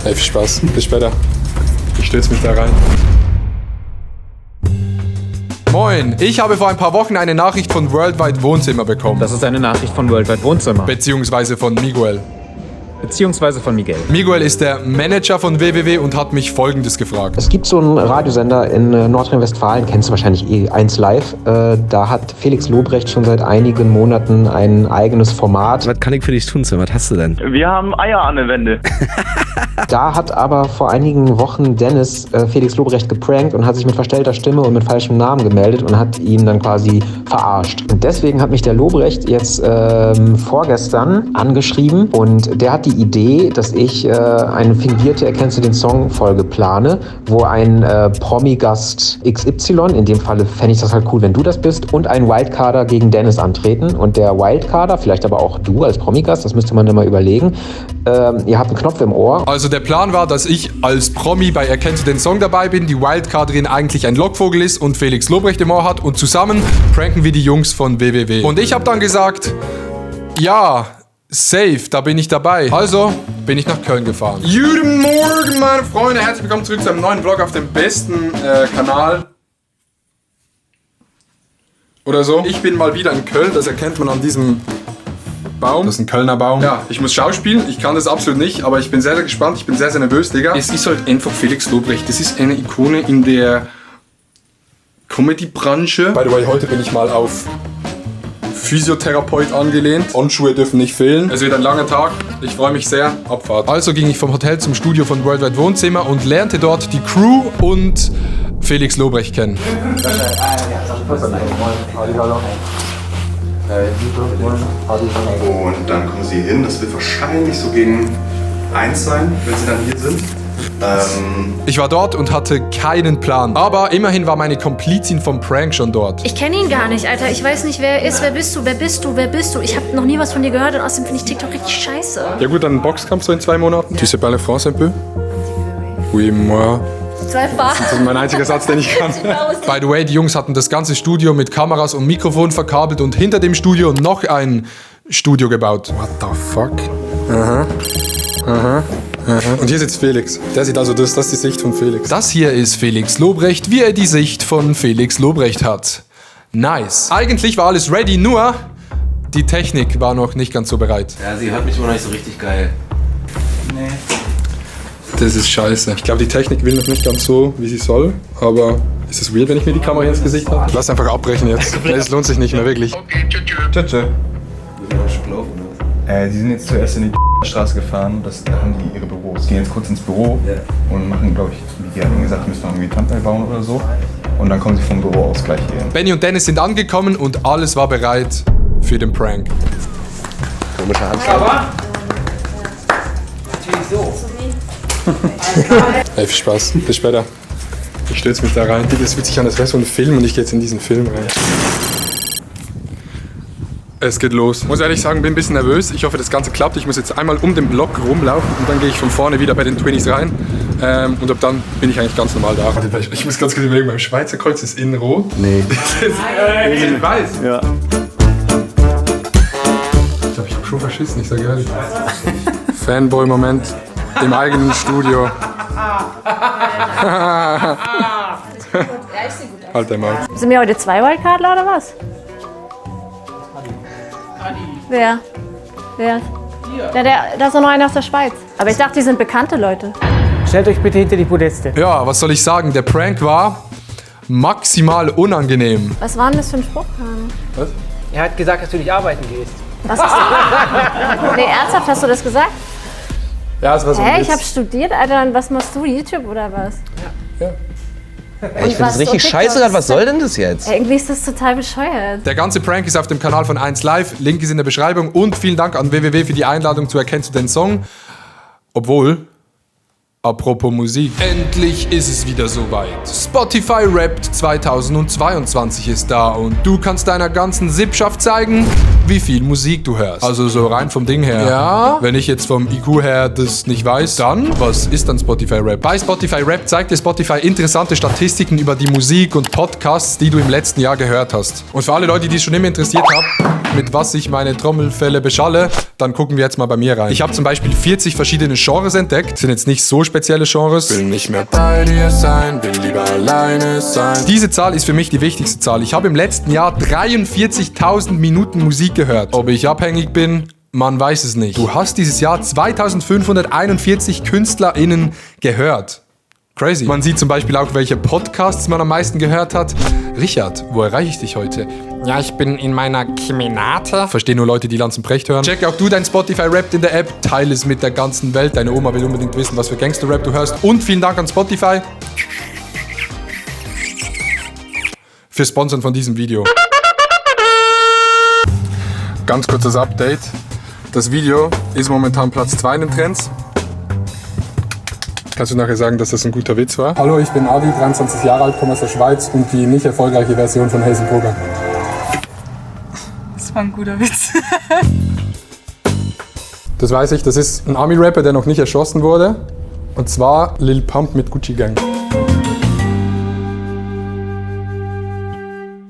Ey, viel Spaß. Bis später. Ich stürze mich da rein. Moin, ich habe vor ein paar Wochen eine Nachricht von Worldwide Wohnzimmer bekommen. Das ist eine Nachricht von Worldwide Wohnzimmer. Beziehungsweise von Miguel. Beziehungsweise von Miguel. Miguel ist der Manager von WWW und hat mich Folgendes gefragt. Es gibt so einen Radiosender in Nordrhein-Westfalen, kennst du wahrscheinlich E1 Live. Da hat Felix Lobrecht schon seit einigen Monaten ein eigenes Format. Was kann ich für dich tun, Sir? Was hast du denn? Wir haben Eier an der Wände. Da hat aber vor einigen Wochen Dennis Felix Lobrecht geprankt und hat sich mit verstellter Stimme und mit falschem Namen gemeldet und hat ihn dann quasi verarscht. Und deswegen hat mich der Lobrecht jetzt vorgestern angeschrieben und der hat die Idee, dass ich eine fingierte Erkennst du den Song-Folge plane, wo ein Promi-Gast XY, in dem Falle fände ich das halt cool, wenn du das bist, und ein Wildcarder gegen Dennis antreten. Und der Wildcarder, vielleicht aber auch du als Promi-Gast, das müsste man dann mal überlegen, ihr habt einen Knopf im Ohr. Also der Plan war, dass ich als Promi bei Erkennst du den Song dabei bin, die Wildcarderin eigentlich ein Lockvogel ist und Felix Lobrecht im Ohr hat und zusammen pranken wir die Jungs von WWW. Und ich habe dann gesagt, ja, safe, da bin ich dabei. Also bin ich nach Köln gefahren. Guten Morgen, meine Freunde. Herzlich willkommen zurück zu einem neuen Vlog auf dem besten Kanal. Oder so. Ich bin mal wieder in Köln, das erkennt man an diesem Baum. Das ist ein Kölner Baum. Ja, ich muss schauspielen, ich kann das absolut nicht, aber ich bin sehr, sehr gespannt, ich bin sehr, sehr nervös, Digga. Es ist halt einfach Felix Lobrecht. Das ist eine Ikone in der Comedy-Branche. By the way, heute bin ich mal auf Physiotherapeut angelehnt. Handschuhe dürfen nicht fehlen. Es wird ein langer Tag. Ich freue mich sehr. Abfahrt. Also ging ich vom Hotel zum Studio von Worldwide Wohnzimmer und lernte dort die Crew und Felix Lobrecht kennen. Und dann kommen sie hin. Das wird wahrscheinlich so gegen 1 sein, wenn sie dann hier sind. Ich war dort und hatte keinen Plan. Aber immerhin war meine Komplizin vom Prank schon dort. Ich kenne ihn gar nicht, Alter. Ich weiß nicht, wer er ist. Wer bist du? Wer bist du? Wer bist du? Ich habe noch nie was von dir gehört und außerdem finde ich TikTok richtig scheiße. Ja gut, dann Boxkampf so in 2 Monaten. Tu sais parler français un peu? Oui, moi. Das ist mein einziger Satz, den ich kann. By the way, die Jungs hatten das ganze Studio mit Kameras und Mikrofon verkabelt und hinter dem Studio noch ein Studio gebaut. What the fuck? Aha. Aha. Und hier sitzt Felix. Der sieht also das ist die Sicht von Felix. Das hier ist Felix Lobrecht, wie er die Sicht von Felix Lobrecht hat. Nice. Eigentlich war alles ready, nur die Technik war noch nicht ganz so bereit. Ja, sie hört mich immer noch nicht so richtig geil. Nee. Das ist scheiße. Ich glaube, die Technik will noch nicht ganz so, wie sie soll. Aber ist es weird, wenn ich mir die Kamera ins Gesicht habe? Lass einfach abbrechen jetzt. Es lohnt sich nicht mehr, wirklich. Okay, Tschö. Die sind jetzt zuerst in die Straße gefahren, da haben die ihre Büros. Gehen jetzt kurz ins Büro und machen, glaube ich, wie die hatten gesagt, müssen noch irgendwie Thumbnail bauen oder so. Und dann kommen sie vom Büro aus gleich hier. Benny und Dennis sind angekommen und alles war bereit für den Prank. Komischer Hand. Aber natürlich so. Ey, viel Spaß. Bis später. Ich stürze mich da rein. Das fühlt sich an, als wäre so ein Film und ich gehe jetzt in diesen Film rein. Es geht los. Muss ehrlich sagen, bin ein bisschen nervös. Ich hoffe, das Ganze klappt. Ich muss jetzt einmal um den Block rumlaufen und dann gehe ich von vorne wieder bei den Twinnies rein. Und ab dann bin ich eigentlich ganz normal da. Ich muss ganz kurz überlegen, beim Schweizer Kreuz ist innen rot. Nee. Das ist weiß. Ja. Ich glaube, ich habe schon verschissen, ich sage ehrlich. Fanboy-Moment im eigenen Studio. Halt der Maul. Sind wir heute 2 Wildcardler oder was? Wer? Ja, da ist noch einer aus der Schweiz. Aber ich dachte, die sind bekannte Leute. Stellt euch bitte hinter die Podeste. Ja, was soll ich sagen? Der Prank war maximal unangenehm. Was war denn das für ein Spruch? Was? Er hat gesagt, dass du nicht arbeiten gehst. Was ist das? Nee, ernsthaft, hast du das gesagt? Ja, es war so ein Hä, Witz. ich habe studiert, Alter. Und was machst du? YouTube oder was? Ja. Ich finde das richtig scheiße gerade. Was soll denn das jetzt? Irgendwie ist das total bescheuert. Der ganze Prank ist auf dem Kanal von 1 Live. Link ist in der Beschreibung. Und vielen Dank an WWW für die Einladung zu Erkennst du den Song. Obwohl, apropos Musik, endlich ist es wieder soweit. Spotify Wrapped 2022 ist da und du kannst deiner ganzen Sippschaft zeigen, wie viel Musik du hörst. Also so rein vom Ding her. Ja. Wenn ich jetzt vom IQ her das nicht weiß, dann, was ist dann Spotify Rap? Bei Spotify Rap zeigt dir Spotify interessante Statistiken über die Musik und Podcasts, die du im letzten Jahr gehört hast. Und für alle Leute, die es schon immer interessiert haben, mit was ich meine Trommelfälle beschalle, dann gucken wir jetzt mal bei mir rein. Ich habe zum Beispiel 40 verschiedene Genres entdeckt. Das sind jetzt nicht so spezielle Genres. Will nicht mehr bei dir sein, will lieber alleine sein. Diese Zahl ist für mich die wichtigste Zahl. Ich habe im letzten Jahr 43.000 Minuten Musik gehört. Ob ich abhängig bin? Man weiß es nicht. Du hast dieses Jahr 2541 KünstlerInnen gehört. Crazy. Man sieht zum Beispiel auch, welche Podcasts man am meisten gehört hat. Richard, wo erreiche ich dich heute? Ja, ich bin in meiner Kemenate. Verstehen nur Leute, die Lanz und Precht hören. Check auch du dein Spotify-Rap in der App. Teile es mit der ganzen Welt. Deine Oma will unbedingt wissen, was für Gangster-Rap du hörst. Und vielen Dank an Spotify für Sponsoren von diesem Video. Ganz kurzes Update. Das Video ist momentan Platz 2 in den Trends. Kannst du nachher sagen, dass das ein guter Witz war? Hallo, ich bin Adi, 23 Jahre alt, komme aus der Schweiz und die nicht erfolgreiche Version von Hazel Brugger. Das war ein guter Witz. Das weiß ich, das ist ein Army-Rapper, der noch nicht erschossen wurde. Und zwar Lil Pump mit Gucci Gang.